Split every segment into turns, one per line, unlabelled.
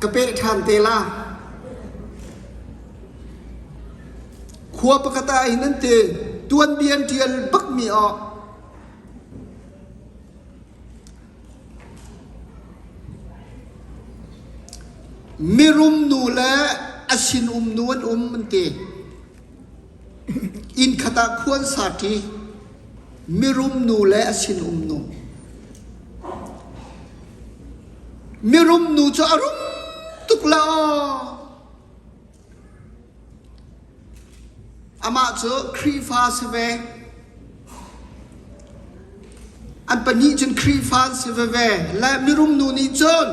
Ka peh ṭhan te la. Khua pakhat ah hin an ti. Tuanbia an ṭial bakmi aw. Mirum nu le a sinum nu an um an ti. Inn khat ah khua an sa ṭi. Mirum nu le a sinum nu. Mirum nu cu a rum tuk la aw. Amah cu Khrihfa si ve. An pahnih cun Khrihfa an si veve. Le mirum nu nih cun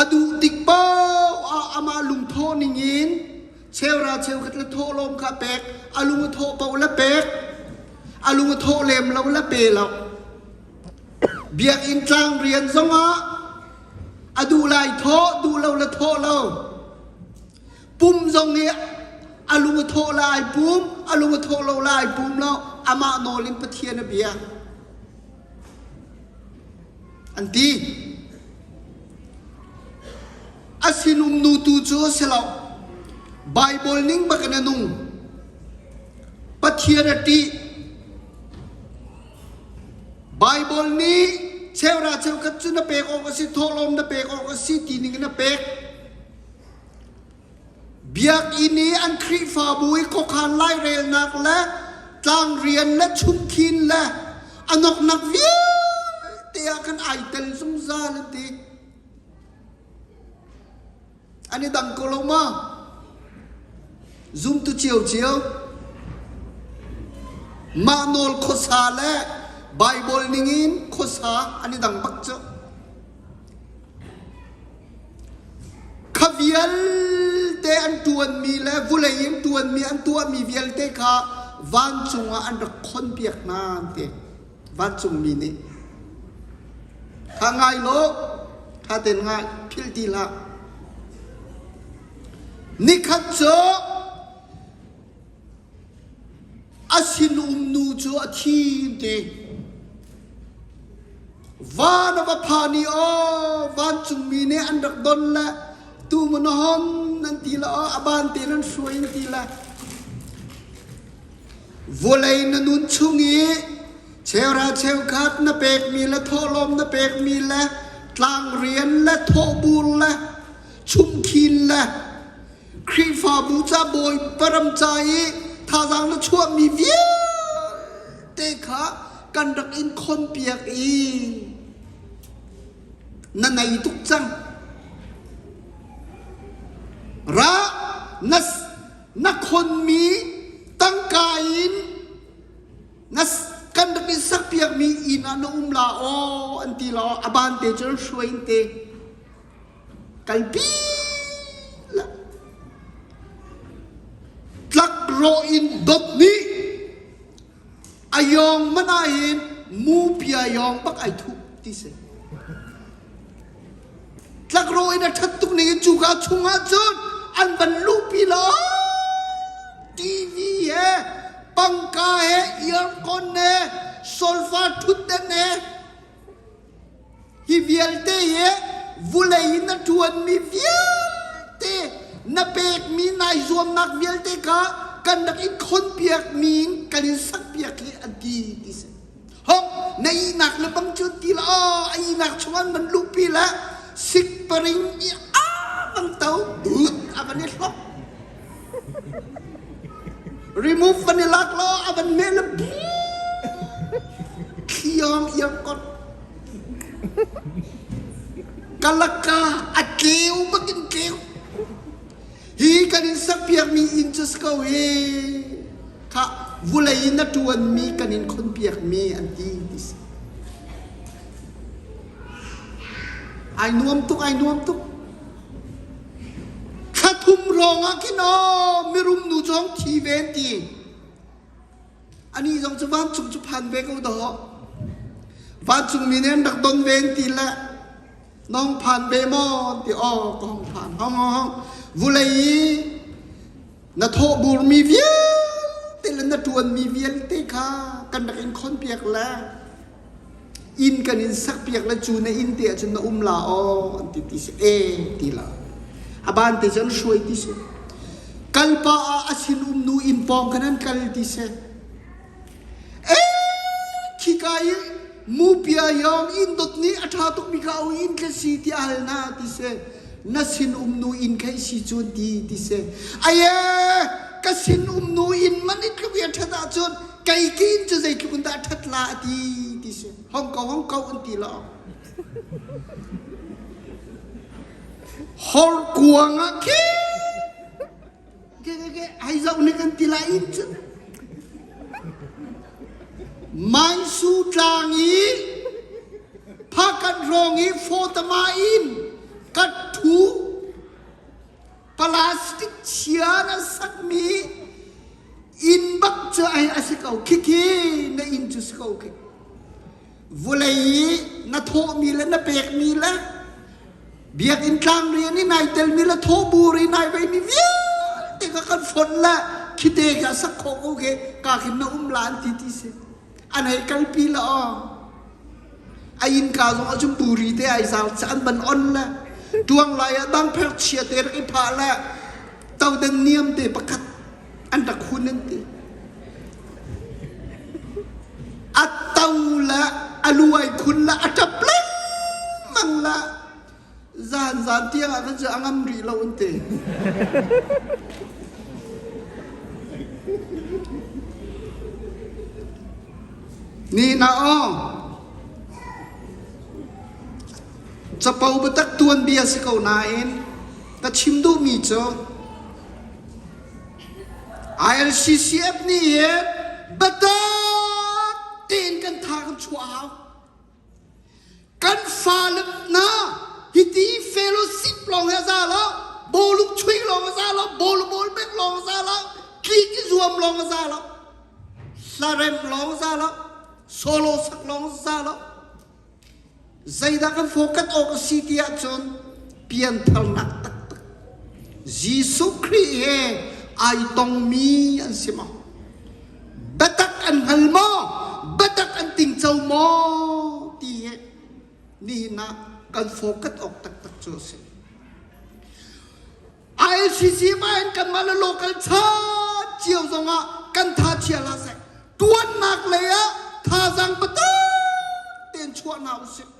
a duh tik paoh ah amah lungthawh ning in cheura cheukhat le thawhlawm kha pek, a lung a thawh paoh le pek, a lung a thawh lem lo le pe lo. Biakinn tlang rian zongah a duh lai thawh, duh lo le thawh lo. Pum zong hi a lung a thawh lai pum, a lung a thawh lo lai pum lo, amah nawl in Pathian a bia. An ti. A sinum nu tu cu a si lo. Bible ning bak in a nung. Pathian a ṭih. Baibal nih cheuhra cheukhat cu na pek awk a si, thawhlawm na pek awk a si ti ning in a pek. Biakinn i an Khrihfabu i khuakhan lairelnak le tlangrian le chungkhin le a noknak vialte ah khan ai tel zungzal an ti. An i dang ko lo ma? Zumtu ciocio mah nawl khuasa le Baibal ningin khuasa an i dang bak cu. Kha vialte an ṭuanmi le vulei in ṭuanmi an tuahmi vialte kha vancung ah an rak khonpiak hna an ti. Vancungmi nih. Kha ngai law, ṭha tein ngai, philh ti hlah. Nikhat cu a sinum nu cu a thi ti. Van a va phan i aw vancungmi nih an rak don le tu maw na hon nan ti le aw a ban tein an hruai an ti le Vawlei na nun chung i cheuhra cheukhat na pekmi le thawhlawm na pekmi le tlangrian le thawhbur le chumkhin le Khrihfabu ca Bawipa ram ca i thazaang na chuahmi vialte kha kan rak in khonpiak i na nei tuk cang. Ra na na khonmi tangka in na kan rak in sakpiakmi inn ah na um la aw an ti law a ban te cun hruai in te kalpi la tlak rawh in dot nih a yong man ah hin mu pia yong bak ai thup ti si Tlakrawh in a ṭhat tuk ning in cuka chungah cun an van luhpi lo. TV he, pangka he, earcon he, solfa ṭhutden he, hi vialte hi vulei in na ṭuanmi vialte na pekmi nai zuamnak vialte kha kan rak in khonpiakmi in kan in sakpiak hi an ti ti si. Hong na ihnak le bang cu ti la a ihnak chung an van luhpi le sikparing i a van to dut a van i hlok remove van i lak lo a van meh le thliong iang kot kalaka a tleu bakin tleu Hi kan in sakpiakmi inn cu si ko hi. Khah vulei in a ṭuanmi kan in khonpiakmi an ti ti si. Ai nuam tuk, ai nuam tuk. Thla thum hrawng ah khin aw mirum nu cu hong thi ve an ti. Anih zong cu vancung cu phan ve ko dawh. Vancungmi nih an rak don ve an ti le na hong phan ve maw ti aw ka hong phan hong hong hong vulei i na thawhburmi vialte le na ṭuanmi vialte kha kan rak in khonpiak le. Inn kan in sakpiak le cu na inn te ahcun na um la aw an ti ti si. E ti la. A ban te cu an hruai ti si. Kalpa ah a sin um nu inn pawng khan an kal ti si. E khika i mupia yong inn dot nih a ṭha tukmi kha au inn kha si ti a hal na ti si. Na sin um nu inn kha i si cun ti ti si. Aye ka sin um nu inn man i tluk i a ṭhat ahcun kei ki inn cu zeitluk in dah a ṭhat la a ti ti si. Hong ko hong ko an ti lo. Horkuang ah khi ke ke ke ai zoh nih kan ti lai inn cu. Maisu tlang i phakan hrawng i fawtama in ka ṭhu plastic chia na sakmi inn bak cu ai a si ko khikhi na inn cu si ko khi Vulei i na thawhmi le na pekmi le biakinn tlang rian i nai telmi le thawhbur i nai veimi vialte kha kan fonh le khite kha sak khawh ko khi ka khin na um la an ti ti si. An hei kalpi la aw. A innka zong ah cun buri te ai zal an ban on le tuang lai ah dangpher chia te rak i phah le todan niam te pakhat an rak hun an ti. A to le a luai khun le a ṭap lengmang le zan zan tiang ah khan cu a ngam rih lo an ti. Ni na aw capo biatak tuanbia si ko nain ka chim duhmi cu ILCCF nih hin biatak tein kan tha kan chuah hau. Kan fale hna hiti fellowship lawng hi a za lo, bawlung chuih lawng a za lo, bawlung bek lawng a za lo, tlik i zuam lawng a za lo, hlarem lawng a za lo, solo sak lawng a za lo. Zeidah kan focus awk a si ti ahcun piantharnak taktak Jesuh Khrih he ai tongmi an si maw? Biatak an hngal maw? Biatak an tingco maw? Ti hi nihin ah kan focus awk taktak cu a si. ICC in kanmah le local chan cio zongah kan tha chia hlah seh. Tuannak lei ah thazaang patak tein chuah hna usih.